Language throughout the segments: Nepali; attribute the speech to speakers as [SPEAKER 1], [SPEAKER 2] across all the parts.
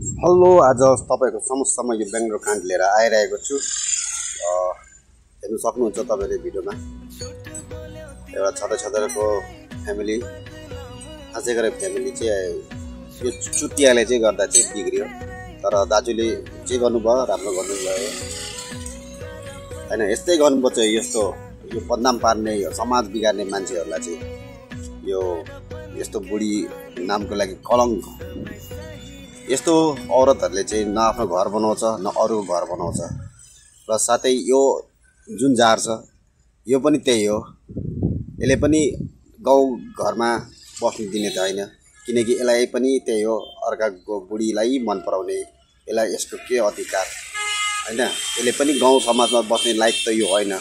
[SPEAKER 1] हेलो, आज तपाईको समस्यामा यो बेङ्गलोर काण्ड लिएर आइरहेको छु। हेर्नु सक्नुहुन्छ तपाईले भिडियोमा एउटा छँदैछँदैको फ्यामिली, खासै गरेर फ्यामिली चाहिँ यो चुतियाले चाहिँ गर्दा चाहिँ बिग्रियो। तर दाजुले जे गर्नुभयो राम्रो गर्नुभयो हैन। यस्तै गर्नुपर्छ। यस्तो यो बदनाम पार्ने समाज बिगार्ने मान्छेहरूलाई चाहिँ यो यस्तो बुढी नामको लागि कलङ्क। यस्तो औरतहरूले चाहिँ न आफ्नो घर बनाउँछ न अरूको घर बनाउँछ। र साथै यो जुन जार छ यो पनि त्यही हो। यसले पनि गाउँ घरमा बस्नु दिने त होइन, किनकि यसलाई पनि त्यही हो, अर्काको बुढीलाई मन पराउने। यसलाई यसको के अधिकार हैन। यसले पनि गाउँ समाजमा बस्ने लायक त यो होइन,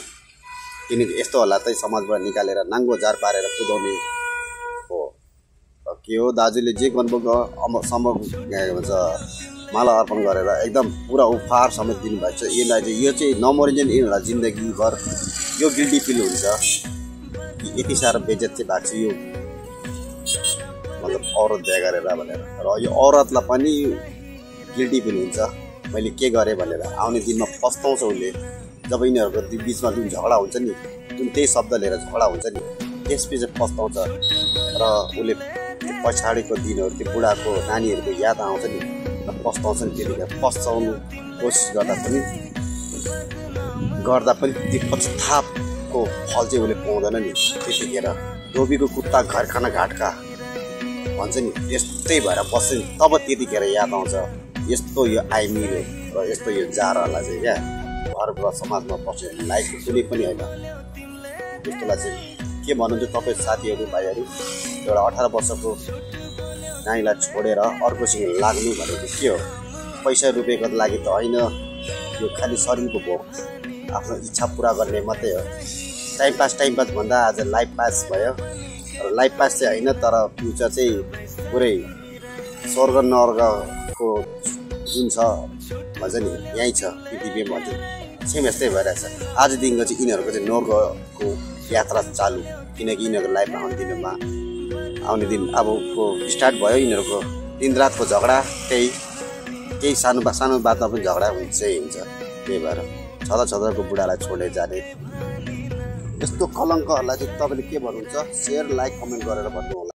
[SPEAKER 1] किनकि यस्तोहरूलाई चाहिँ समाजबाट निकालेर नाङ्गो जार पारेर कुदाउने हो। के हो, दाजुले जे गर्नुभयो भन्छ माला अर्पण गरेर एकदम पुरा उपहार समेत दिनुभएको छ। यसलाई चाहिँ यो चाहिँ नमरिन्जेल यिनीहरूलाई जिन्दगीभर यो गिल्टी फिल हुन्छ कि यति साह्रो बेइज्जत चाहिँ भएको छ यो मतलब औरत बिहा गरेर भनेर। र यो औरतलाई पनि गिल्टी फिल हुन्छ मैले के गरेँ भनेर। आउने दिनमा पस्ताउँछ उसले, जब यिनीहरूको बिचमा जुन झगडा हुन्छ नि, जुन त्यही शब्द लिएर झगडा हुन्छ नि, त्यसपछि पस्ताउँछ। र उसले पछाडिको दिनहरू त्यो बुढाको नानीहरूको याद आउँछ नि, पस्ताउँछ नि। त्यतिखेर पस्ताउनु कोसिस गर्दा पनि त्यो पश्चातापको फल चाहिँ उसले पाउँदैन नि। त्यतिखेर डोबीको कुत्ता घर खाना घाटका भन्छ नि, त्यस्तै भएर बस्छ नि। तब त्यतिखेर याद आउँछ यस्तो यो आइमिरो र यस्तो यो जारहरूलाई चाहिँ क्या घरको समाजमा बस्ने लायक कुनै पनि होइन। यस्तोलाई चाहिँ के भन्नुहुन्छ तपाईँ साथीहरू भाइहरू? एउटा 18 वर्षको नानीलाई छोडेर अर्कोसँग लाग्नु भनेको के हो? पैसा रुपियाँको लागि त होइन, यो खालि शरीरको भोग, आफ्नो इच्छा पुरा गर्ने मात्रै हो। टाइम पास भन्दा आज लाइफ पास भयो। र लाइफ पास चाहिँ होइन, तर फ्युचर चाहिँ पुरै स्वर्ग नर्गको जुन छ भन्छ नि यहीँ छ पृथ्वीमा भन्छ, सेम यस्तै भइरहेछ। आजदेखिको चाहिँ यिनीहरूको चाहिँ नर्गको यात्रा चालु, किनकि यिनीहरूको लाइफमा आउने दिन अबको स्टार्ट भयो। यिनीहरूको दिन रातको झगडा, केही सानो बातमा पनि झगडा हुन्छै हुन्छ। त्यही भएर छँदाको बुढालाई छोडेर जाने यस्तो कलङ्कहरूलाई चाहिँ तपाईँले के भन्नुहुन्छ? सेयर, लाइक, कमेन्ट गरेर भन्नु होला।